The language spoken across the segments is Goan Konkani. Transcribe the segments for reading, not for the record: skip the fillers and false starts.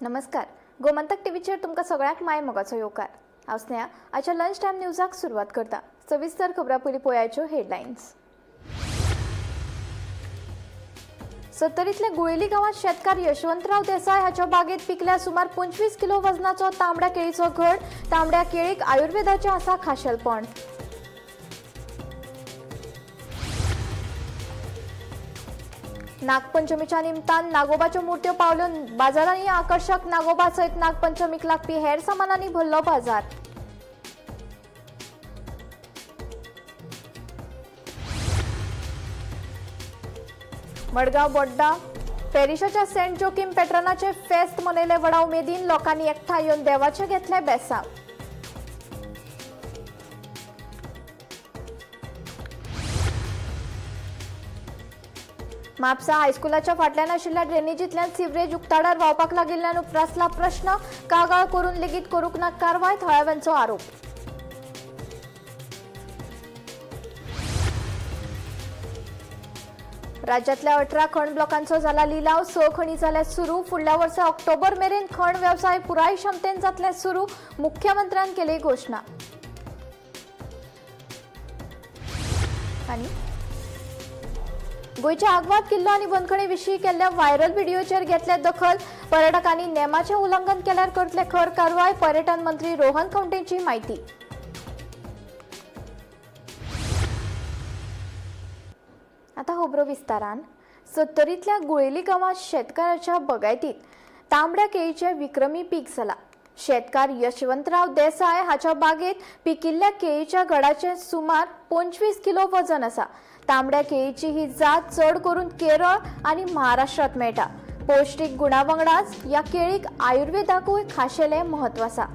नमस्कार, गोमंतक टीव्हीचेर तुमकां सगळ्यांक माय मोगाचो येवकार. हांव स्नेहा, आयच्या लंच टायम न्यूजाक सुरवात करता. सविस्तर खबरां पयलीं पळयाच्यो हेडलायन्स. सत्तरींतल्या गुळेली गांवांत शेतकार यशवंतराव देसाय हाच्या बागेत पिकल्या सुमार 25 किलो वजनाचो तांबड्या केळीचो घड. तांबड्या केळीक आयुर्वेदाचें आसा खाशेलपण. नागपंचमीच्या निमतान नागोबाच्यो मूर्त्यो पावल्यो बाजारांनी. आकर्शक नागोबा सयत नागपंचमीक लागपी हेर सामानांनी भरलो बाजार. मडगांव बोड्डा पॅरिशाच्या सेंट जोकीम पेट्रनाचे फेस्त मनयले व्हडा उमेदीन. लोकांनी एकठांय येवन देवाचे घेतले बेसांव. म्हापसा हायस्कुलाच्या फाटल्यान आशिल्ल्या ड्रेनेजींतल्यान सिवरेज उक्ताडार व्हांवपाक लागिल्ल्यान उप्रासला प्रश्न. कागाळ करून लेगीत करूंक ना कारवाय, थळाव्यांचो आरोप. राज्यातल्या 18 खण ब्लॉकांचो जाला लिलाव. 6 खणी जाल्या सुरू. फुडल्या वर्सा ऑक्टोबर मेरेन खण वेवसाय पुराय क्षमतेन जातले सुरू, मुख्यमंत्र्यान केली घोशणा. आनी गोंयच्या आगवाद किल्लो आनी बंदखणी विशीं केल्ल्या व्हायरल व्हिडिओचेर घेतल्या दखल. पर्यटकांनी नेमाचें उल्लंघन केल्यार करतले खर कारवाय, पर्यटन मंत्री रोहन खंवटेंची म्हायती. आतां खबरो विस्तारान. सत्तरींतल्या गुळेली गांवांत शेतकाराच्या बगायतीत तांबड्या केळीचें विक्रमी पीक जाला. शेतकार यशवंतराव देसाय हाच्या बागेत पिकिल्ल्या केळीच्या घडाचें सुमार 25 किलो वजन आसा. तांबड्या केळीची ही जात चड करून केरळ आनी महाराष्ट्रांत मेळटा. पौश्टीक गुणा वांगडाच ह्या केळीक आयुर्वेदाकूय खाशेलें म्हत्व आसा.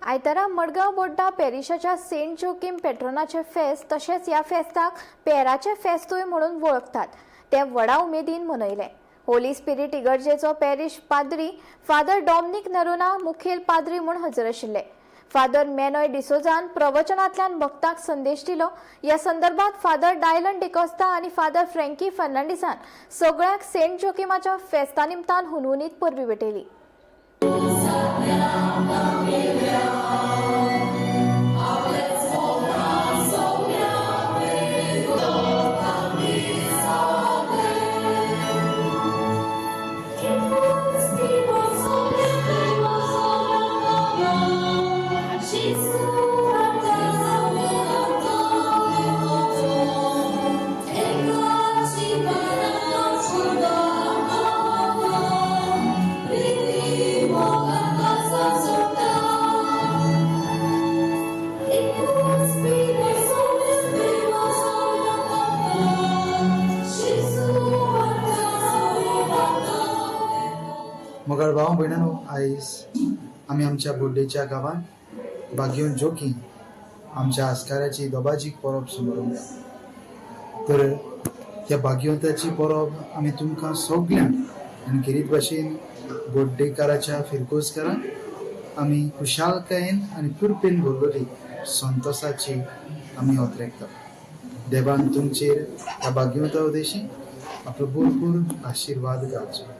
आयतारा मडगांव बोड्डा पॅरिशाच्या सेंट जोकीम पेट्रोनाचे फेस्त तशेंच ह्या फेस्ताक पेराचे फेस्तूय म्हणून वळखतात, ते व्हडा उमेदीन मनयले. होली स्पिरीट इगर्जेचो पॅरिश पाद्री फादर डॉमनिक नरोना मुखेल पाद्री म्हूण हजर आशिल्ले. फादर मेनॉय डिसोजान प्रवचनांतल्यान भक्तांक संदेश दिलो. ह्या संदर्भात फादर डायलन डिकोस्ता आनी फादर फ्रँकी फर्नांडीसान सगळ्यांक सेंट जोकीमाच्या फेस्ता निमतान हुनहुनीत परबीं भेटयली. मोगाळ भाव भयणांनो, आयज आमी आमच्या बोड्डेच्या गांवांत बागेवन जोकी आमच्या आस्काराची दोबाजीक परब समरोवया. तर ह्या भाग्यवंताची परब आमी तुमकां सगल्यांक आनी खेरीत भाशेन बोड्डेकाराच्या फिरकोजकारांक आमी खुशालकायेन आनी कृपेन भरलेली संतोसाची आमी ओतरेकतात. देवान तुमचेर ह्या भाग्यवंता उद्देशी आपलो भरपूर आशिर्वाद घालचो.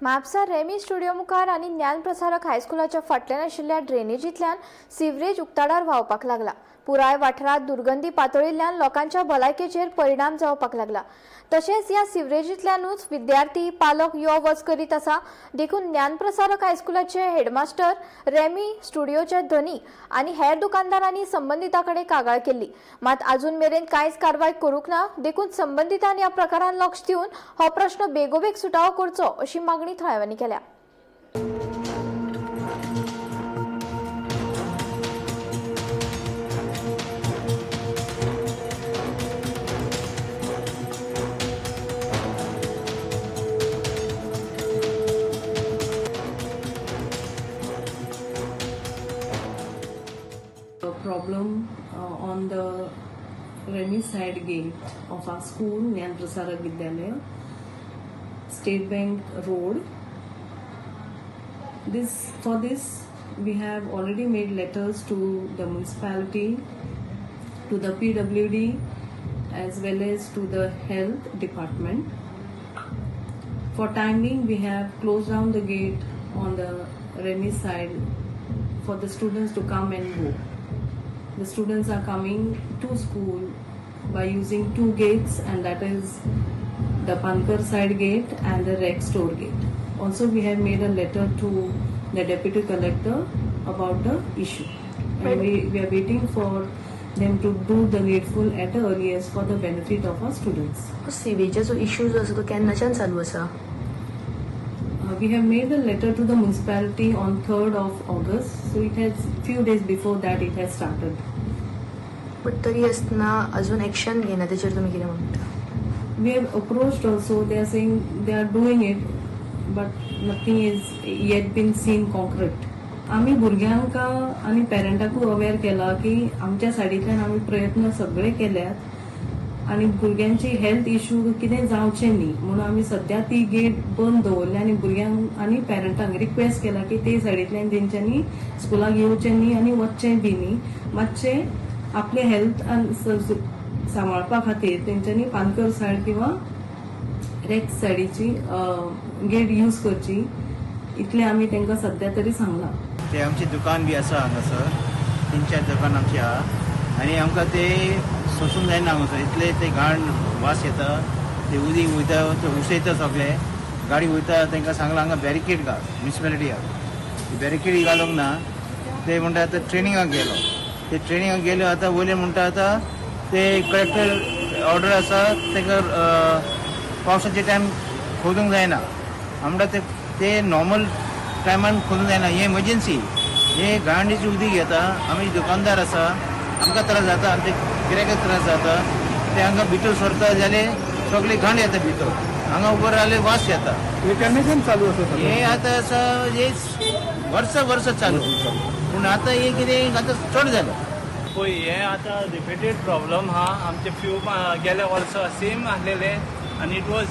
म्हापसा रेमी स्टुडिओ मुखार आनी ज्ञानप्रसारक हायस्कुलाच्या फाटल्यान आशिल्ल्या ड्रेनेजींतल्यान सिवरेज उक्ताडार व्हांवपाक लागला. पुराय वाठारांत दुर्गंधी पातळिल्ल्यान लोकांच्या भलायकेचेर परिणाम जावपाक लागला. तशेंच ह्या सिवरेजींतल्यानूच विद्यार्थी पालक यो वच करीत आसा. देखून ज्ञानप्रसारक हायस्कुलाचे हेडमास्टर, रेमी स्टुडिओचे धनी आनी हेर दुकानदारांनी संबंदितां कडेन कागाळ केल्ली. मात अजून मेरेन कांयच कारवाय करूंक ना. देखून संबंदितांनी ह्या प्रकारान लक्ष दिवन हो प्रश्न बेगोबेग सुटावो करचो अशी मागणी थळाव्यांनी केल्या. side gate of our school, Dnyan Prasarak Vidyalaya, State Bank Road. For this we have already made letters to the municipality, to the PWD, as well as to the health department. For timing, we have closed down the gate on the Remy side for the students to come and go. The students are coming to school by using two gates, and that is the Pankar side gate and the Rec store gate. Also, we have made a letter to the deputy collector about the issue, and we are waiting for them to do the needful at the earliest for the benefit of our students. सिवेजाचो इश्यू जो आसा तो केन्नाच्यान चालू आसा? We have made a letter to the municipality on 3rd of August, so it has few days before that it has started. But तरी आसतना अजून एक्शन घेना, तेचेर तुमी कितें म्हणटा? We have approached also, they are saying they are doing it, but nothing is yet been seen concrete. आमी भुरग्यांक आनी पेरंटाकूय अवेर केला की आमच्या सायडींतल्यान आमी प्रयत्न सगळे केल्यात आनी भुरग्यांची हेल्थ इश्यू कितें जावचें न्ही म्हणून आमी सद्या ती गेट बंद दवरल्या आनी भुरग्यांक आनी पेरंटांक रिक्वेस्ट केला की ते सायडींतल्यान तेंच्यांनी स्कुलाक येवचें न्ही आनी वचचें बी न्ही. मातशें आपले हेल्थ सांबाळपा खातीर तेंच्यांनी पानकर सायड किंवा रेक सायडीची गेट यूज करची, इतलें आमी तांकां सद्या तरी सांगलां. ते आमची दुकान बी आसा हांगासर, तीन चार दुकान आमची आहा आनी आमकां ते सोसूंक जायना. हांगासर इतले ते घाण वास येता, ते उदीक वयता, ते उसयता सगळे गाडी वयता. तांकां सांगलां हांगा बॅरिकेड घाल म्युनिसिपेलिटीक, बॅरिकेड घालूंक ना. ते म्हणटा आतां ट्रेनिंगाक गेलो, ते ट्रेनिंगाक गेलो. आतां वयले म्हणटा आतां ते कलेक्टर ऑर्डर आसा, तांकां पावसाचे टायम खोदूंक जायना. म्हणटा ते ते नॉर्मल टायमान खोदूंक जायना, हे इमर्जन्सी. हे घाणीची उदीक येता, आमी दुकानदार आसा, आमकां त्रास जाता, आमचे गिरायकाक त्रास जाता. ते हांगा भितर सरता जाल्यार सगळे घाण येता भितर, हांगा उबो रावले वास येता. हे केन्नाच्यान चालू आसा? हे आतां आसा, हे वर्सा वर्सा चालू, पूण आतां हे कितें आतां चड जालें. पळय, हे आतां रिपीटेड प्रॉब्लम हा आमचे. फ्यू गेल्या वर्सा सेम आसलेले आनी it was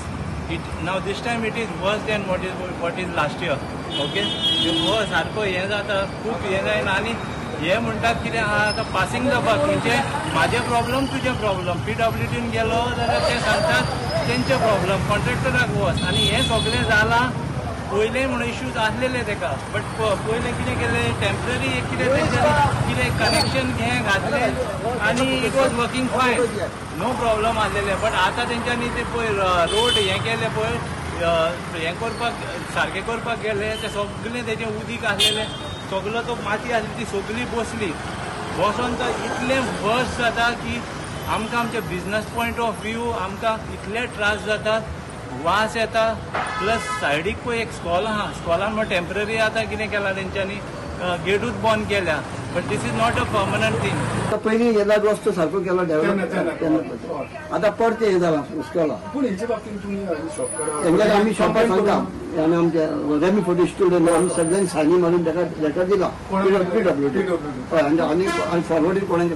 it now this time it is worse than what is last year, okay? सारको हें जाता, खूब हें जायना. आनी हे म्हणटात कितें आहा आतां, पासींग जावपाक म्हणजे म्हाजे प्रॉब्लम, तुजे प्रॉब्लम. पीडब्ल्यूडीन गेलो जाल्यार ते सांगतात तेंचे प्रॉब्लम, कॉन्ट्रॅक्टराक वच. आनी हें सगळें जालां पयलें म्हणून इश्यूज आसलेले तेका, बट पयलें कितें केलें, टेम्पररी एक कितें तेंच्यांनी कितें कनेक्शन हें घातलें आनी it was working fine, no problem आसलेले. बट आतां तेंच्यांनी ते पळय रोड हें केलें पळय, हें करपाक सारकें करपाक गेले, ते सगळें तेजें उदीक आसलेलें सगलो, तो माती आसली ती सगळी बसली. बसोन तो इतलें वर्स जाता की आमकां आमचे बिजनस पॉयंट ऑफ व्यू आमकां इतले त्रास जातात, वास येता. प्लस सायडीक पळय एक स्कॉल आहा, स्कॉलान म्हण टेम्पररी आतां कितें केलां तेंच्यांनी, गेटूच बंद केल्या, but this is not a permanent thing. आता पयलीं गेला रस्तो सारको केलो डेव्हलप केन्ना, आतां परतें हें जालां इस्कॉला. पूण हेचे बाबतींत तुमी शॉपकारा तेंकां आमी शॉपार सांगता आनी आमचे रेमी फोर्टी स्टुडंट आमी सगळ्यांनी सायनी मारून ताका लेटर दिला पीडब्ल्यूडी. हय, आनी आनी आनी फॉरवर्डीड कोणाक,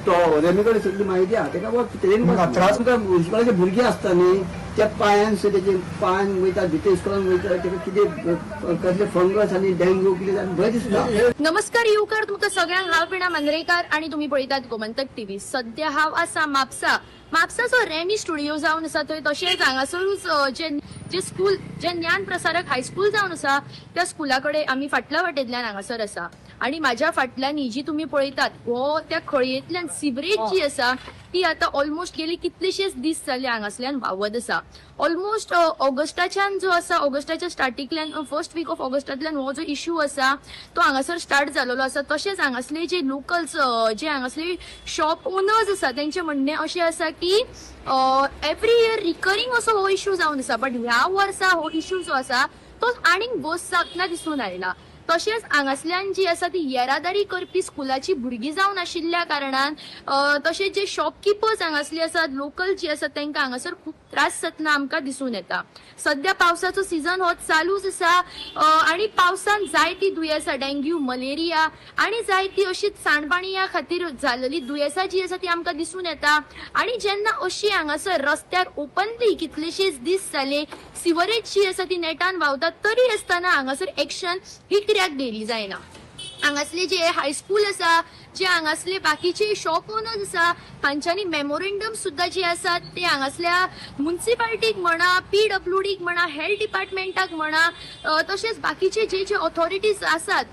तो रेमी कडेन सगळी म्हायती आहा, ताका तेणी त्रास इस्कॉलाचे भुरगीं आसता न्ही, त्या पांयान सुद्दां तेजे पांयान वयता भितर इस्कॉलान वयता, ताका कितें कसले फंगस आनी डेंग्यू कितें जाता भंय दिसता. नमस्कार, येवकार तुमकां सगळ्यांक. हांव वीणा मांद्रेकार आणि तुम्ही पळयतात गोमंतक टीव्ही. सध्या हांव आसा म्हापसा, म्हापसाचो रेमी स्टुडिओ जावन आसा थंय. तशेंच हांगासरूच जे जे स्कूल, जे ज्ञान प्रसारक हायस्कूल जावन आसा, त्या स्कुला कडेन आमी फाटल्या वाटेंतल्यान हांगासर आसा. आणि माझ्या फाटल्यान ही जी तुमी पळयतात, हो त्या खळयेंतल्यान सिवरेज जी आसा ती आतां ऑलमोस्ट गेली कितलेशेच दीस जाले हांगासल्यान व्हांवत आसा. ऑलमोस्ट ऑगस्टाच्यान जो आसा, ऑगस्टाच्या स्टार्टिंगल्यान, फर्स्ट वीक ऑफ ऑगस्टांतल्यान हो जो इश्यू आसा तो हांगासर स्टार्ट जालेलो आसा. तशेंच हांगासले जे लोकल्स, जे हांगासले शॉप ओनर्स आसा, तेंचें म्हणणें अशें आसा की एवरी इयर रिकरींग असो हो इश्यू जावन आसा, बट ह्या वर्सा हो इश्यू जो आसा तो आनीक वर्स जातना दिसून आयला. तशेंच हांगासल्यान जी आसा ती येरादारी करपी स्कुलाची भुरगीं जावन आशिल्ल्या कारणान तशेंच जे शॉपकिपर्स हांगासले आसात, लोकल जी आसात, तांकां हांगासर खूब त्रास जातना आमकां दिसून येता. सद्या पावसाचो सिजन हो चालूच आसा आनी पावसान जायती दुयेंसां, डेंग्यू, मलेरिया आनी जायती अशी सांडपाणया खातीर जाल्लेली दुयेंसां जी आसा ती आमकां दिसून येता. आनी जेन्ना अशी हांगासर रस्त्यार ओपनली कितलेशेच दीस जाले सिवरेज जी आसा ती नेटान व्हांवता, तरी आसतना हांगासर एक्शन ही कित्याक घेयली जायना? हांगासले जे हायस्कूल आसा, जे हांगासले बाकीचे शॉप ओनर्स आसा, हांच्यांनी मेमोरेंडम सुद्दां जे आसात ते हांगासल्या मुन्सिपाल्टीक म्हणा, पीडब्ल्यूडीक म्हणा, हेल्थ डिपार्टमेंटाक म्हणा, तशेंच बाकीचे जे जे ऑथॉरिटीज आसात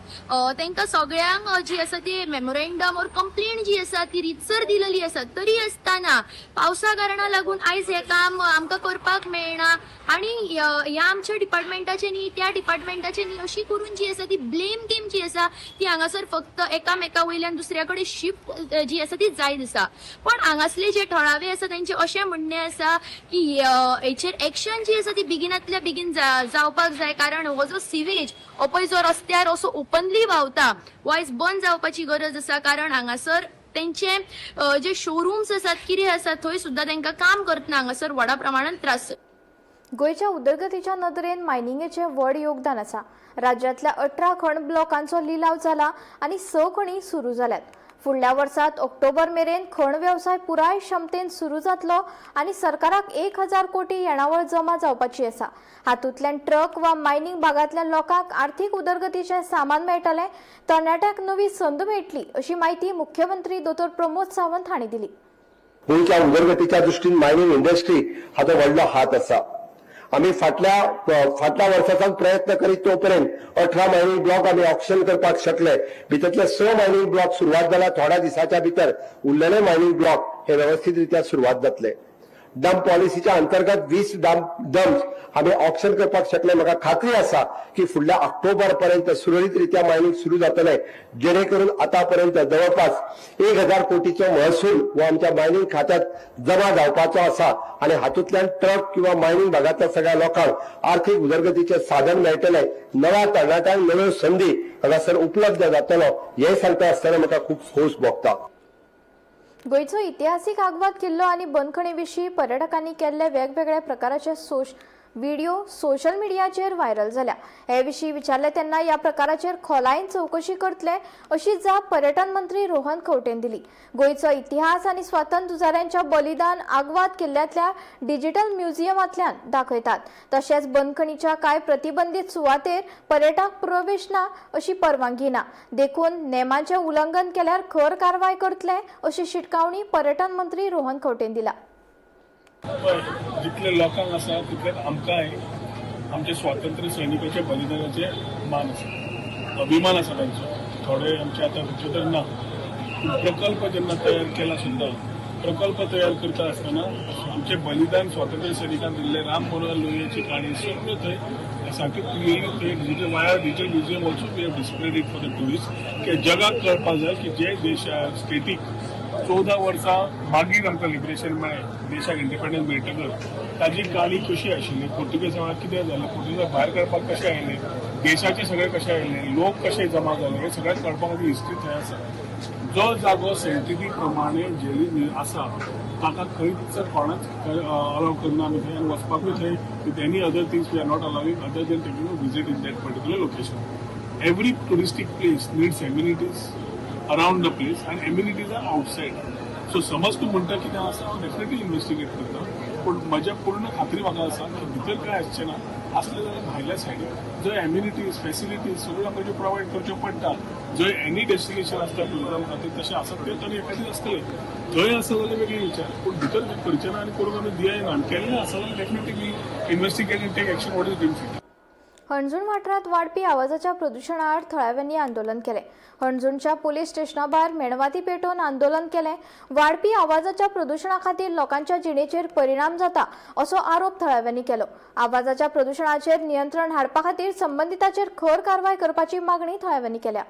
तांकां सगळ्यांक जी आसा ती मेमोरेंडम ऑर कंप्लेन जी आसा ती रितसर दिलेली आसा. तरी आसतना पावसा कारणा लागून आयज हें काम आमकां करपाक मेळना आनी ह्या आमच्या डिपार्टमेंटाचे न्ही, त्या डिपार्टमेंटाचे न्ही, अशी करून जी आसा ती ब्लेम गेम जी आसा ती हांगासर फक्त एकामेका वयल्यान दुसऱ्या कडेन शिफ्ट जी आसा ती जायत आसा. पण हांगासले जे थळावे आसा तेंचे अशें म्हणणें आसा की हेचेर एक्शन जी आसा ती बेगिनांतल्या बेगीन जावपाक जाय, कारण हो जो सिवेज हो पळय जो रस्त्यार असो ओपनली व्हांवता हो आयज बंद जावपाची गरज आसा. कारण हांगासर तेंचे जे शोरूम्स आसात, कितें आसा, थंय सुद्दां तांकां काम करतना हांगासर व्हडा प्रमाणान त्रास. गोंयच्या उदरगतीच्या नदरेन मायनिंगेचें व्हड योगदान आसा. राज्यांतल्या 18 खण ब्लॉकांचो लिलाव जाला आनी 6 खणी सुरू जाल्यात. फुडल्या वर्सात ऑक्टोबर मेरेन खण वेवसाय पुराय क्षमतेन सुरू जातलो आनी सरकाराक 1000 कोटी येणावळ जमा जावपाची आसा. हातूंतल्यान ट्रक वा मायनिंग भागांतल्या लोकांक आर्थीक उदरगतीचें सामान मेळटलें, तरणाट्यांक नवी संद मेळटली अशी म्हायती मुख्यमंत्री दोतोर प्रमोद सावंत हांणी दिली. गोंयच्या उदरगतीच्या दृश्टीन मायनिंग इंडस्ट्री हाचो व्हडलो हात आसा. आमी फाटल्या वर्सासान प्रयत्न करीत तो पर्यंत 18 मायनिंग ब्लॉक आमी ऑक्शन करपाक शकले. भितरले 6 मायनिंग ब्लॉक सुरवात जाला. थोड्या दिसाच्या भितर उरलेले मायनिंग ब्लॉक हे व्यवस्थित रित्या सुरवात जातले. डंप पॉलिसीच्या अंतर्गत 20 डंप्स आमी ऑक्शन करपाक शकले. म्हाका खात्री आसा की फुडल्या ऑक्टोबर पर्यंत सुरळीत रित्या मायनिंग सुरू जातले, जेणे करून आतापर्यंत जवळपास 1000 कोटीचो महसूल हो आमच्या मायनिंग खात्यात जमा जावपाचो आसा आनी हातूंतल्यान ट्रक किंवा मायनिंग भागांतल्या सगळ्या लोकांक आर्थीक उदरगतीचें साधन मेळटलें, नव्या तरणाट्यांक नव्यो संदी हांगासर उपलब्ध जातलो हें सांगता आसतना म्हाका खूब खोस भोगता. गोंयचो इतिहासीक आगवाद किल्लो आनी बंदखणी विशीं पर्यटकांनी केल्ले वेगवेगळ्या प्रकाराचे व्हिडिओ सोशल मिडियाचेर व्हायरल जाल्या. हे विशीं विचारले तेन्ना ह्या प्रकाराचेर खोलायेन चवकशी करतले अशी जाप पर्यटन मंत्री रोहन खंवटेन दिली. गोंयचो इतिहास आनी स्वातंत्र्य झुजाऱ्यांच्या बलिदान आगवाद किल्ल्यांतल्या डिजिटल म्युझियमांतल्यान दाखयतात. तशेंच बंदखणीच्या कांय प्रतिबंधीत सुवातेर पर्यटक प्रवेश ना अशी परवानगी ना, देखून नेमांचें उल्लंघन केल्यार खर कारवाय करतले अशी शिटकावणी पर्यटन मंत्री रोहन खंवटेन दिला. जितले लोकांक आसा तितलेच आमकांय आमचे स्वातंत्र्य सैनिकाचे बलिदानाचे मान आसा, अभिमान आसा तांचो. थोडे आमचे आतां भितर तर ना, पूण प्रकल्प जेन्ना तयार केला सुद्दां, प्रकल्प तयार करता आसतना आमचे बलिदान स्वातंत्र्य सैनिकांक दिल्ले राम मनोहर लोहियाची काणी सगळ्यो थंय सारकी क्लियरली थंय digital via digital museum also we have displayed it for the tourist, की जगाक कळपाक जाय की जे देशा स्टेटीक 14 वर्सां मागीर आमकां लिबरेशन मेळ्ळें, देशाक इंडिपेंडन्स मेळटकच ताजी काणी कशी आशिल्ली, पुर्तुगेजा वेळार कितें जालें, पुर्तुगेजा भायर काडपाक कशें आयले, देशाचे सगळे कशे आयले, लोक कशे जमा जाले, हे सगळें कळपा खातीर हिस्ट्री थंय आसा. जो जागो सेंटिफीक प्रमाणे जेली आसा ताका खंयच कोणाच अलाव करना आमी थंय वचपाकूय थंय with any other things we are not allowing other than taking a visit in that particular location. Every touristic place needs amenities around the place and amenities are outside. So समज तूं म्हणटा कितें आसा, हांव डेफिनेटली इन्वेस्टिगेट करता, पूण म्हज्या पूर्ण खात्री म्हाका आसा की भितर कांय आसचें ना. आसलें जाल्यार भायल्या सायडीन जंय एम्युनिटीज फॅसिलिटीज सगळ्यो आमकां ज्यो प्रोवायड करच्यो पडटा, जंय एनी डेस्टिनेशन आसता टुरिजम खातीर तशें आसत तें तरी एखादी आसतलें, थंय आसा जाल्यार वेगळी विचार, पूण भितर करचें ना आनी करूंक आमी दियाय ना आनी केल्लें आसा जाल्यार definitely we investigate and take action what is deemed fit. Anjuna वाठारांत वाडपी आवाजाच्या प्रदुशणा आड थळाव्यांनी आंदोलन केलें. हणजूणच्या पोलीस स्टेशना भायर मेणवाती पेटोवन आंदोलन केलें. वाडपी आवाजाच्या प्रदुशणा खातीर लोकांच्या जिणेचेर परिणाम जाता असो आरोप थळाव्यांनी केलो. आवाजाच्या प्रदुशणाचेर नियंत्रण हाडपा खातीर संबंदिताचेर खर कारवाय करपाची मागणी थळाव्यांनी केल्या.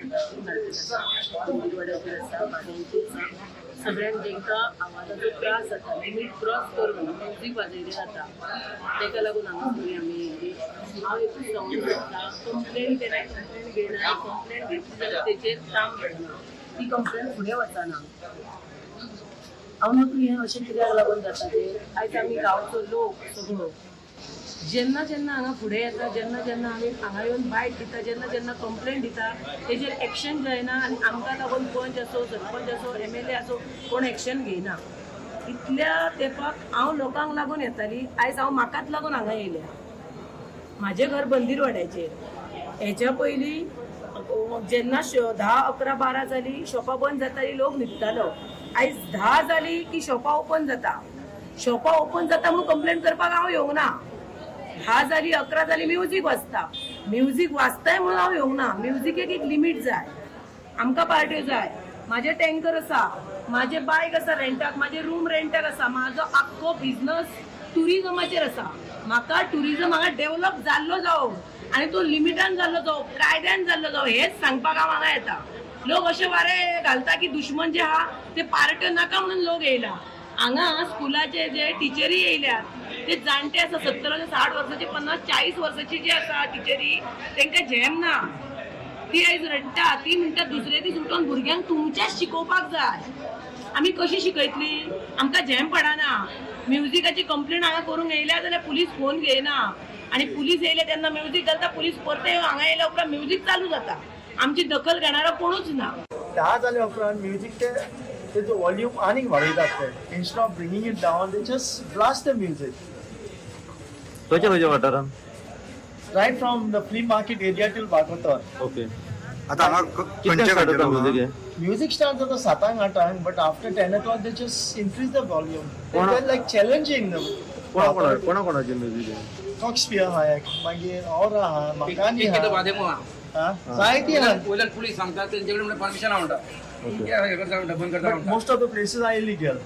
रेंट आसा, मंदिरवाड्याचेर आसा, बागांचेर आसा. सगळ्यांक जेंकां आवाजाचो त्रास जाता, लिमीट क्रॉस करून म्युजीक वाजयली जाता, तेका लागून हांगा फुडें आमी येयली. हांव एकूच सांगूंक सोदतां, कंप्लेन केन्नाय कंप्लेन घेयना. कंप्लेन घेतली जाल्यार तेचेर काम जायना, ती कंप्लेन फुडें वचना. हांव न्हू हें अशें कित्याक लागून जाता तें. आयज आमी गांवचो लोक सगळो जेन्ना जेन्ना हांगा फुडें येता, जेन्ना जेन्ना आमी हांगा येवन बायट दिता, जेन्ना जेन्ना कंप्लेन दिता, तेजेर एक्शन जायना. आनी आमकां लागून पंच आसूं, सरपंच आसूं, एमएलए आसूं, कोण एक्शन घेयना. इतल्या तेंपाक हांव लोकांक लागून येताली, आयज हांव म्हाकाच लागून हांगा येयल्या. म्हाजें घर बंदीरवाड्याचेर. हेच्या पयलीं जेन्ना 10, 11, 12 जाली, शॉपां बंद जाताली, लोक न्हिदतालो. आयज 10 जाली की शॉपां ओपन जाता. शॉपां ओपन जाता म्हणून कंप्लेन करपाक हांव येवंक ना. 10 जाली, 11 जाली, म्युजीक वाजता. म्युजीक वाजताय म्हणून हांव येवंक ना. म्युजिकेक एक लिमीट जाय. आमकां पार्ट्यो जाय. म्हाजे टँकर आसा, म्हाजे बायक आसा रेंटाक, म्हाजे रूम रेंटाक आसा, म्हाजो आख्खो बिजनस ट्युरिजमाचेर आसा. म्हाका ट्युरिजम हांगा डेवलप जाल्लो जावं आनी तो लिमिटान जाल्लो जावं, कायद्यान जाल्लो जावं, हेच सांगपाक हांव हांगा येता. लोक अशे वारे घालता की दुश्मन जे आहा ते पार्ट्यो नाका म्हणून लोक येयला. हांगा स्कुलाचे जे टिचरी येयल्यात ते जाणटे आसा, 70, 60 वर्साचे, 50, 40 वर्साची जी आसा टिचरी, तांकां झेम ना. ती आयज रडटा. ती म्हणटा दुसरे दीस उठोन भुरग्यांक तुमचेच शिकोवपाक जाय. आमी कशी शिकयतली? आमकां झेम पडना. म्युजिकाची कंप्लेन हांगा करूंक येयल्या जाल्यार पुलीस फोन घेयना. आनी पुलीस येयले तेन्ना म्युजीक घालता, पुलीस परते हांगा येयल्या उपरांत म्युजीक चालू जाता. आमची दखल घेणारो कोणूच ना. 10 जाल्या उपरांत म्युजीक ते तेजो वॉल्यूम आनीक वाडयतात ते. Instead of bringing it down, they just blast the music. खंयच्या खंयच्या वाठारान? Right from the flea market area till Vagator. Okay. आता हांगा कितल्यांक स्टार्ट जाता म्युजीक हें? म्युजीक स्टार्ट जाता 7 8 but after 10 o'clock they just increase the volume. Like challenging. कोणा कोणा कोणाचें म्युजीक हें? कॉक्सपियर आहा एक, मागीर ऑरा आहा, मकानी आहा, जायती आहा. वयल्यान पुलीस सांगता तेंचे कडेन परमिशन म्हणटा, Most of the places are illegal.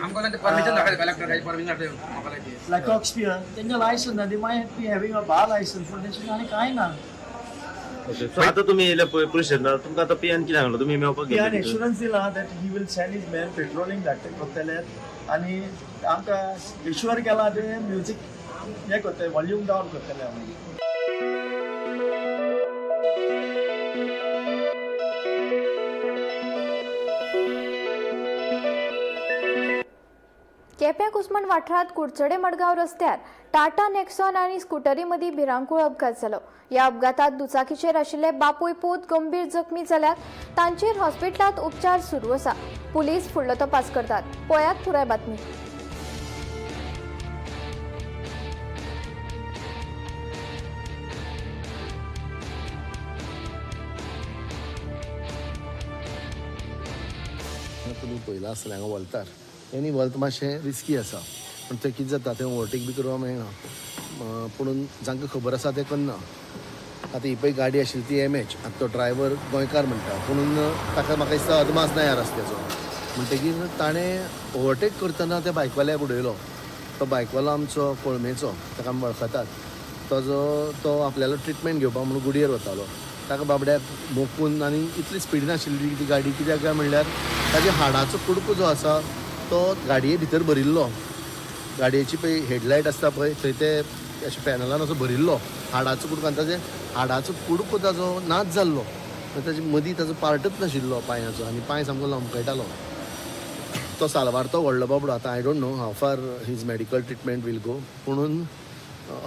आमकां परमिशन दाखयता कलेक्टर, परमिशन दाखयता. लायक कॉक्सपियर तेंचे लायसन्स ना, they might be having a bar licence, पूण तेंचे आनी कांय ना. ओके. सो आतां तुमी येयले पळय पुलीस स्टेशनार, तुमकां आतां पियान कितें सांगलां? तुमी मेळपाक पियान एश्युरन्स दिला that he will send his man patrolling धाडटे करतले आनी आमकां एश्युअर केला ते म्युजीक हें करतले, वॉल्यूम डावन करतले आमी. केप्यां कुसमण वाठारांत कुडचडे मडगांव रस्त्यार टाटा नेक्सॉन आनी स्कुटरी मदीं भिरांकूळ अपघात जालो. ह्या अपघातात दुचाकीचेर आशिल्ले बापूय पूत गंभीर जखमी जाल्यात. तांचेर हॉस्पिटलांत उपचार सुरू आसा. पुलीस फुडलो तपास करतात. पळयात पुराय बातमी. तुमी पळयलां आसतलें हांगा वलतार आनी वल्त मातशें रिस्की आसा, पूण थंय कितें जाता, थंय ओवरटेक बी करपाक मेळना. पुणून जांकां खबर आसा तें करना. आतां ही पळय गाडी आशिल्ली ती एम एच, आतां तो ड्रायव्हर गोंयकार म्हणटा, पुणून ताका म्हाका दिसता अदमास ना ह्या रस्त्याचो. म्हणटगीर ताणें ओवरटेक करतना त्या बायकवाल्याक उडयलो. तो बायकवालो आमचो कोळमेचो, ताका आमी वळखतात. तो जो तो आपल्यालो ट्रिटमेंट घेवपाक म्हणून गुडयेर वतालो. ताका बाबड्याक मोखून, आनी इतली स्पिडीन आशिल्ली ती गाडी, कित्याक काय म्हणल्यार ताच्या हाडाचो कुडको जो आसा तो गाडये भितर भरिल्लो. गाडयेची पळय हेडलायट आसता पळय, थंय ते अशें पॅनलान असो भरिल्लो हाडाचो कुडको, आनी ताजे हाडाचो कुडको ताजो नाच जाल्लो. ताजे मदीं ताजो पार्टच नाशिल्लो पांयाचो, आनी पांय सामको लमकयतालो. तो साल्वार तो व्हडलो बाबडो. आतां I don't know how far his medical treatment will go, पुणून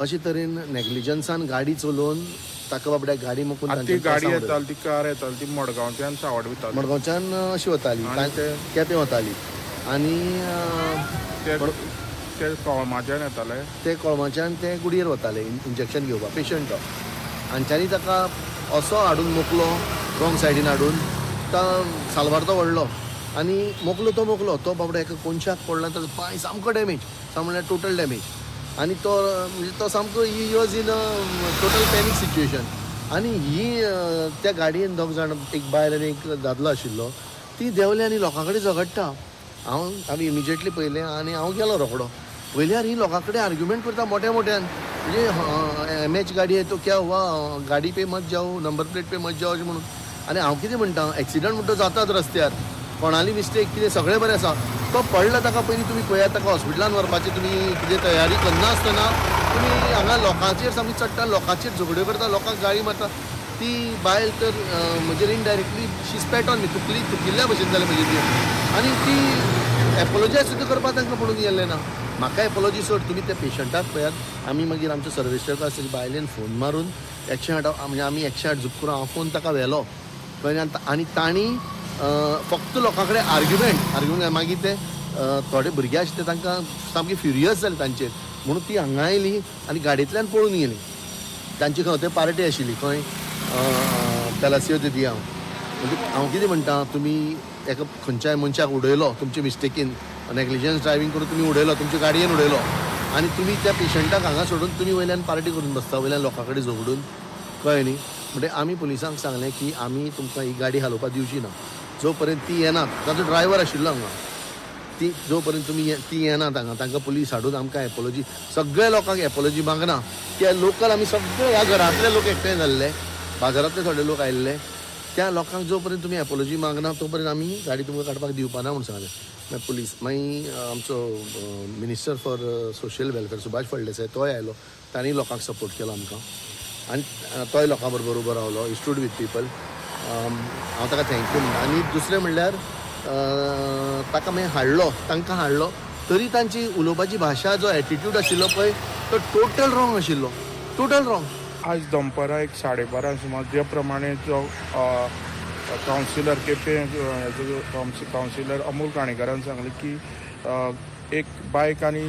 अशे तरेन नेग्लिजन्सान गाडी चलोवन ताका बाबड्याक गाडी मोखून आतां ती गाडी येताली, ती कार येताली, ती मडगांवच्यान सावड वताली. मडगांवच्यान अशी वताली, केपें वताली आनी ते कोळमाच्यान येताले. ते कोळमाच्यान ते गुडयेर वताले इंजेक्शन घेवपाक पेशंट तो. हांच्यानी ताका असो हाडून मोखलो, रॉंग सायडीन हाडून. तो साल्वार तो व्हडलो आनी मोखलो तो मोखलो, तो बाबडो एका कोनशाक पडलो, ताजो पांय सामको डॅमेज, सामको म्हणल्यार टोटल डॅमेज. आनी तो म्हणजे तो सामको he was in a total panic situation. आनी ही त्या गाडयेन दोग जाण, एक बायल आनी एक दादलो आशिल्लो, ती देंवले आनी लोकां कडेन झगडटा. हांव आमी इमिजिएटली पळयलें आनी हांव गेलो रोखडो. पयल्यार ही लोकां कडेन आर्ग्युमेंट करता मोठ्या मोठ्यान, म्हणजे एम एच गाडी है तो क्या हुआ, गाडी पे मत जाओ, नंबर प्लेट पे मत जाओ, अशें म्हणून. आनी हांव कितें म्हणटा, एक्सिडंट म्हणटा जातात रस्त्यार, कोणाली मिस्टेक कितें सगळें बरें आसा. तो पडला ताका पयलीं तुमी पळयात, ताका हॉस्पिटलान व्हरपाची तुमी कितें तयारी करनासतना तुमी हांगा लोकांचेर सामकी चडटा, लोकांचेर झगड्यो करता, लोकांक गाळी मारता. ती बायल तर म्हजेर indirectly she spat on me, तुकली तुकिल्ल्या भशेन जालें म्हजें ती. आनी ती एपोलोजायज सुद्दां करपाक तांकां पडून गेल्लें ना. म्हाका एपोलॉजी सोड, तुमी त्या पेशंटाक पळयात. आमी मागीर आमच्या सर्वेस्टरका आसा ताच्या बायलेन फोन मारून 108, म्हणजे आमी 108 झूप करून हांव फोन ताका व्हेलो, कळ्ळें. आनी तांणी फक्त लोकां कडेन आर्ग्युमेंट मागीर ते थोडे भुरगे आशिल्ले तांकां सामकी फ्युरियस जाले तांचेर, म्हणून ती हांगा आयली आनी गाडयेंतल्यान पळून गेली. तांची खंय थंय पार्टी आशिल्ली, खंय पॅलासियो दे दियांव. म्हणजे हांव कितें म्हणटा, तुमी एका खंयच्याय मनशाक उडयलो तुमचे मिस्टेकीन, नेग्लिजन्स ड्रायव्हींग करून तुमी उडयलो, तुमचे गाडयेन उडयलो, आनी तुमी त्या पेशंटाक हांगा सोडून तुमी वयल्यान पार्टी करून बसता, वयल्यान लोकां कडेन झगडून, कळ्ळें न्ही. म्हणजे आमी पुलिसांक सांगलें की आमी तुमकां ही गाडी हालोवपाक दिवची ना जो पर्यंत ती येनात. ताचो ड्रायव्हर आशिल्लो हांगा, ती जो पर्यंत तुमी ती येनात हांगा, तांकां पुलीस हाडून आमकां एपोलॉजी, सगळ्या लोकांक एपोलॉजी मागना. त्या लोकल आमी सगळे ह्या घरांतले लोक एकठांय जाल्ले, बाजारांतले थोडे लोक आयिल्ले, त्या लोकांक जो पर्यंत तुमी एपोलॉजी मागना तो पर्यंत आमी गाडी तुमकां काडपाक दिवपा ना म्हूण सांगलें. मागीर पुलीस, मागीर आमचो minister for social welfare Subhash Phaldesai तोय आयलो, तांणी लोकांक सपोर्ट केलो आमकां, आनी तोय लोकां बरोबर उबो रावलो, he stood with people. हांव ताका thank you म्हणटा. आनी दुसरें म्हणल्यार ताका मागीर हाडलो, तांकां हाडलो तरी तांची उलोवपाची भाशा, जो एटिट्यूड आशिल्लो पळय तो टोटल रॉंग आशिल्लो, टोटल रॉंग. आज दनपारां एक 12:30 सुमार जे प्रमाणे जो कावन्सिलर केपें कावन्सिलर अमोल काणेकारान सांगलें की एक बायक आनी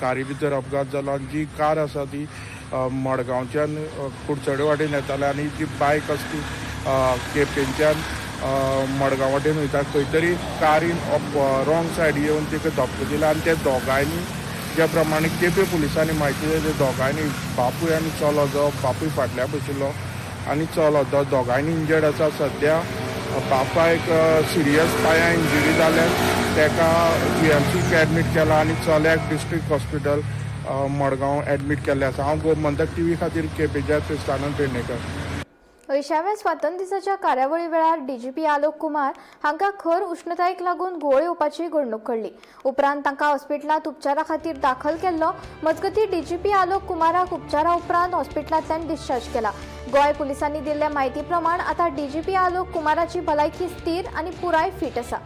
कारी भितर अपघात जालो आनी जी कार आसा ती मडगांवच्यान कुडचडे वाटेन येताले आनी जी बायक आसा ती केपेंच्यान मडगांव वाटेन वयता, खंय तरी कारीन रॉंग सायड येवन तिका धपको दिला आनी त्या दोगांयनी ज्या प्रमाणे केपें पुलिसांनी म्हायती दिली, दोगांयनी बापूय आनी चलो, जो बापूय फाटल्यान बशिल्लो आनी चलो, दोगांयनी इंजर्ड आसा. सद्या बापायक सिरियस पांया इंजुरी जाल्यान ताका जीएमसीक एडमीट केला आनी चल्याक डिस्ट्रिक्ट हॉस्पिटल मडगांव एडमीट केल्लें आसा. हांव गोमंतक टीव्ही खातीर केपेंच्या क्रिस्तानंद पेडणेकर. 80व्या स्वातंत्र्य दिसाच्या कार्यावळी वेळार डीजीपी आलोक कुमार हांकां खर उश्णतायेक लागून घुंवळ येवपाची घडणूक घडली. उपरांत तांकां हॉस्पिटलांत उपचारा खातीर दाखल केल्लो. मजगतीं डीजीपी आलोक कुमाराक उपचारा उपरांत हॉस्पिटलांतल्यान डिस्चार्ज केला. गोंय पुलिसांनी दिल्ल्या म्हायती प्रमाण आतां डीजीपी आलोक कुमाराची भलायकी स्थिर आनी पुराय फिट आसा.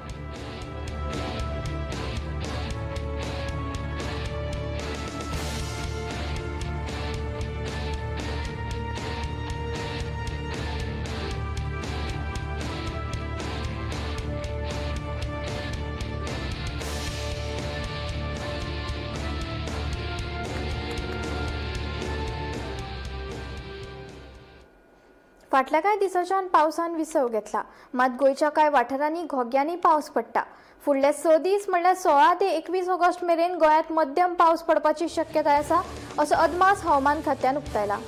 फाटल्या कांय दिसांच्यान पावसान विसव घेतला, मात गोंयच्या कांय वाठारांनी घोग्यांनी पावस पडटा. फुडले 6 दीस म्हणल्यार 16 ते 21 ऑगस्ट मेरेन गोंयांत मध्यम पावस पडपाची शक्यताय आसा असो अदमास हवामान खात्यान उक्तायला.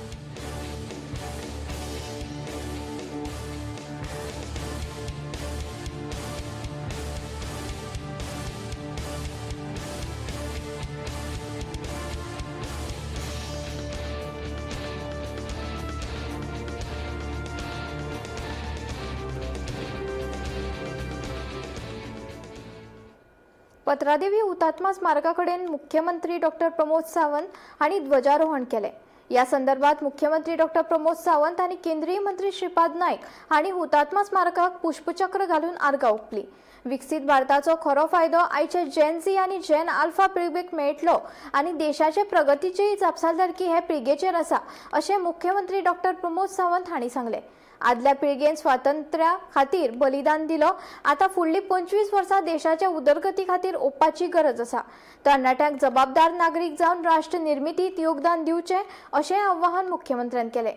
पत्रादेवी हुतात्मा स्मारका कडेन मुख्यमंत्री डॉक्टर प्रमोद सावंत हांणी ध्वजारोहण केलें. ह्या संदर्भात मुख्यमंत्री डॉक्टर प्रमोद सावंत आनी केंद्रीय मंत्री श्रीपाद नायक हांणी हुतात्मा स्मारकाक पुष्पचक्र घालून आर्गां ओंपली. विकसीत भारताचो खरो फायदो आयचे जेन झी आनी जेन आल्फा पिळगेक मेळटलो आनी देशाचे प्रगतीचीय जापसालदारकी हे पिळगेचेर आसा अशें मुख्यमंत्री डॉक्टर प्रमोद सावंत हांणी सांगलें. आदल्या पिळगेन स्वातंत्र्या खातीर बलिदान दिलो, आतां फुडलीं 25 वर्सां देशाच्या उदरगती खातीर ओंपपाची गरज आसा. तरणाट्यांक जबाबदार नागरीक जावन राष्ट्र निर्मितीत योगदान दिवचें अशें आवाहन मुख्यमंत्र्यान केलें.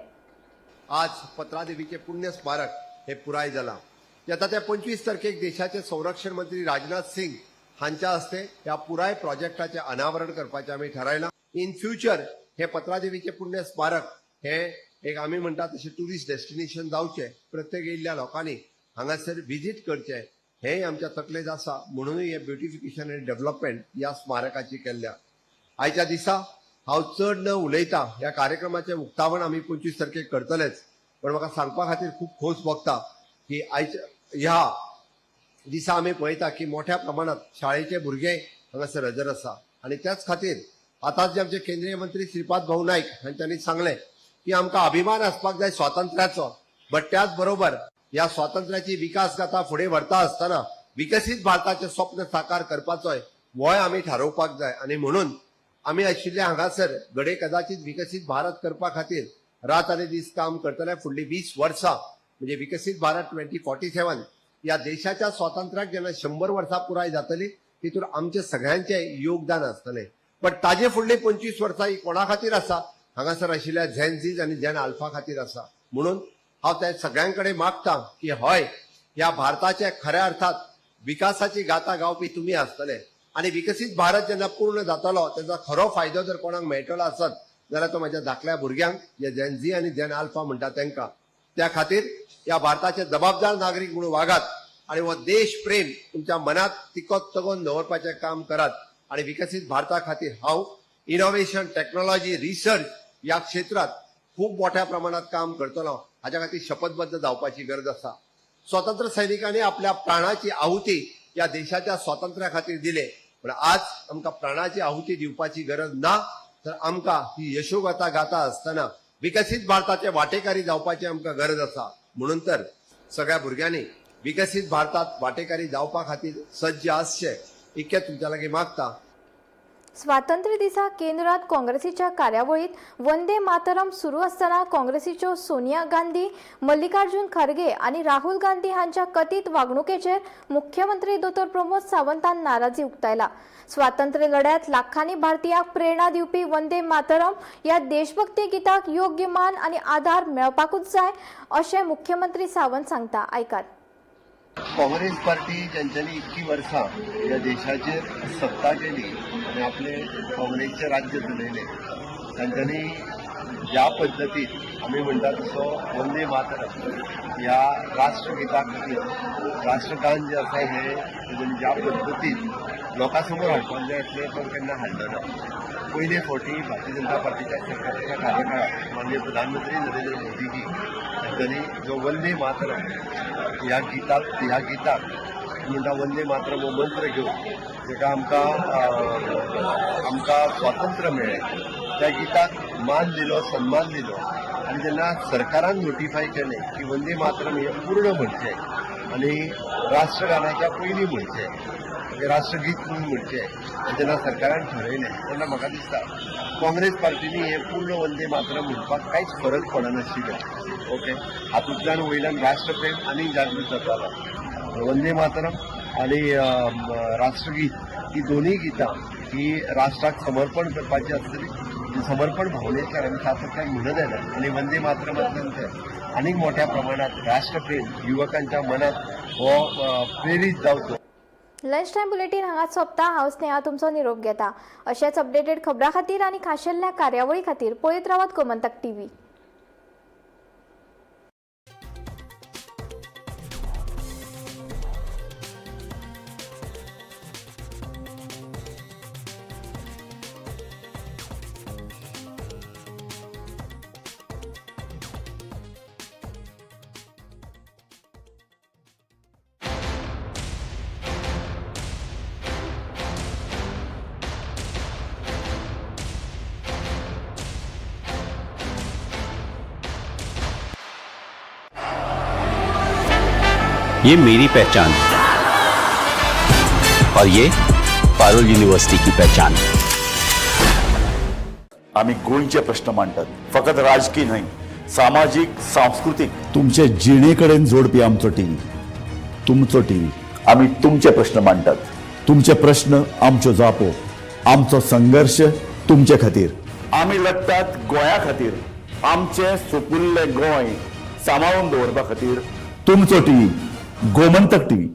आज पत्रादेवीचे पुण्य स्मारक हे पुराय जालां. येता त्या 25 तारखेक देशाचे संरक्षण मंत्री राजनाथ सिंग हांच्या हस्ते ह्या पुराय प्रोजेक्टाचें अनावरण करपाचें आमी थारायलां. इन फ्युचर हे पत्रादेवीचे पुण्य स्मारक हे एक आमी म्हणटा तशें ट्युरिस्ट डेस्टिनेशन जावचें, प्रत्येक येयल्ल्या लोकांनी हांगासर विजीट करचें हेंय आमच्या तकलेंत आसा, म्हणूनय हें ब्युटिफिकेशन आनी डेव्हलपमेंट ह्या स्मारकाची केल्ल्या. आयच्या दिसा हांव चड न उलयता ह्या कार्यक्रमाचें उक्तावण आमी 25 तारखेक करतलेच, पण म्हाका सांगपा खातीर खूब खोस भोगता की आयज ह्या दिसा आमी पळयता की मोठ्या प्रमाणात शाळेचे भुरगे हांगासर हजर आसा आनी त्याच खातीर आतांच जे आमचे केंद्रीय मंत्री श्रीपाद भाऊ नायक हांच्यांनी सांगलें की आमकां अभिमान आसपाक जाय स्वातंत्र्याचो, बट त्याच बरोबर ह्या स्वातंत्र्याची विकास गाथा फुडें व्हरता आसतना विकसीत भारताचें स्वप्न साकार करपाचोय होय आमी थारोवपाक जाय. आनी म्हणून आमी आशिल्ले हांगासर घडये कदाचित विकसीत भारत करपा खातीर रात आनी दीस काम करतले. फुडली 20 वर्सां म्हणजे विकसीत भारत 2047 ह्या देशाच्या स्वातंत्र्याक जेन्ना 100 वर्सां पुराय जातली तितून आमचे सगळ्यांचें योगदान आसतलें. बट ताजे फुडली 25 वर्सां ही कोणा खातीर आसा? हांगासर आशिल्ल्या झॅन झीज आनी झॅन आल्फा खातीर आसा. म्हणून हांव त्या सगळ्यां कडेन मागता की हय, ह्या भारताचे खऱ्या अर्थात विकासाची गाथा गावपी तुमी आसतले आनी विकसीत भारत जेन्ना पूर्ण जातलो तेजो खरो फायदो जर कोणाक मेळटलो आसत जाल्यार तो म्हज्या धाकल्या भुरग्यांक, जे झॅन झी आनी झॅन आल्फा म्हणटा तांकां. त्या खातीर ह्या भारताचे जबाबदार नागरीक म्हणून वागात आनी हो देश प्रेम तुमच्या मनात तिकोत तगोवन दवरपाचें काम करात आनी विकसीत भारता खातीर हांव इनोव्हेशन, टेक्नॉलॉजी, रिसर्च ह्या क्षेत्रात खूब मोठ्या प्रमाणात काम करतलो. हाज्या खातीर शपथबद्ध जावपाची गरज आसा. स्वतंत्र सैनिकांनी आपल्या प्राणाची आहुती ह्या देशाच्या स्वातंत्र्या खातीर दिले, पण आज आमकां प्राणाची आहुती दिवपाची गरज ना, तर आमकां ही यशोगाथा गाता आसतना विकसीत भारताचे वाटेकारी जावपाची आमकां गरज आसा. म्हणून तर सगळ्या भुरग्यांनी विकसीत भारतात वाटेकारी जावपा खातीर सज्ज आसचे इतकें तुमच्या लागीं मागता. स्वातंत्र्य दिसा केंद्रात काँग्रेसीच्या कार्यावळीत वंदे मातरम सुरू आसतना काँग्रेसीच्यो सोनिया गांधी, मल्लिकार्जुन खरगे आनी राहुल गांधी हांच्या कथीत वागणुकेचेर मुख्यमंत्री दोतोर प्रमोद सावंतान नाराजी उक्तायला. स्वातंत्र्य लढ्यात लाखांनी भारतीयांक प्रेरणा दिवपी वंदे मातरम ह्या देशभक्ती गीताक योग्य मान आनी आधार मेळपाकूच जाय अशें मुख्यमंत्री सावंत सांगता. आयकात. काँग्रेस पार्टी ज्यांच्यानी इतकी वर्सां ह्या देशाचेर सत्ता केली आनी आपले काँग्रेसचें राज्य चलयलें, तांच्यांनी ज्या पद्दतीन आमी म्हणटा तसो वंदे मातरम ह्या राष्ट्रगिता खातीर राष्ट्रगान जें आसा हें तेंच्यांनी ज्या पद्दतीन लोकां समोर हाडपाक जाय आसलें तो केन्ना हाडलो ना. पयले फावटी भारतीय जनता पार्टीच्या सरकाराच्या कार्यकाळात माननीय प्रधानमंत्री नरेंद्र मोदीजी हांच्यांनी जो वंदे मातरम ह्या गीताक म्हणटा वंदे मातरम हो मंत्र घेवन जेका आमकां आमकां स्वातंत्र्य मेळ्ळें त्या गीताक मान दिलो, सन्मान दिलो. आनी जेन्ना सरकारान नोटिफाय केलें की वंदे मातरम हें पूर्ण म्हणचें आनी राष्ट्रगानाच्या पयलीं म्हणचें, राष्ट्रगीत म्हणून म्हणचें, जेन्ना सरकारान ठरयलें तेन्ना म्हाका दिसता काँग्रेस पार्टीनी हें पूर्ण वंदे मातरम म्हणपाक कांयच फरक पडनाशिल्लो. ओके, हातूंतल्यान वयल्यान राष्ट्रप्रेम आनीक जागृत जातालो. वंदे मातरम आनी राष्ट्रगीत ही दोनूय गितां ही राष्ट्राक समर्पण करपाची आसतली, समर्पण भावनेंतल्यान आनी तातूंतल्यान म्हणत येना आनी वंदे मातरमांतल्यान ते आनीक मोठ्या प्रमाणात राष्ट्रप्रेम युवकांच्या मनात हो प्रेरीत जावचो. लंच टायम बुलेटीन हांगाच सोंपता. हांव स्नेहा तुमचो निरोप घेता. अशेंच अपडेटेड खबरां खातीर आनी खाशेल्ल्या कार्यावळी खातीर पळयत रावात गोमंतक टीव्ही. ये मेरी पहचान और ये पारुल यूनिवर्सिटी की पहचान. आम्ही गोंयचे प्रश्न मांडटात, फकत राजकीय न्हय, सामाजीक, सांस्कृतीक, तुमचे जिणेकडेन जोडपी आमचो टीव्ही, तुमचो टीव्ही. आम्ही तुमचे प्रश्न मांडटात, तुमचे प्रश्न आमच्यो जापो, आमचो संघर्ष तुमचे खातीर. आम्ही लढतात गोंया खातीर, आमचे सुपुल्ले गोंय सांबाळून दवरपा खातीर. तुमचो टीव्ही, गोमंतक टीव्ही.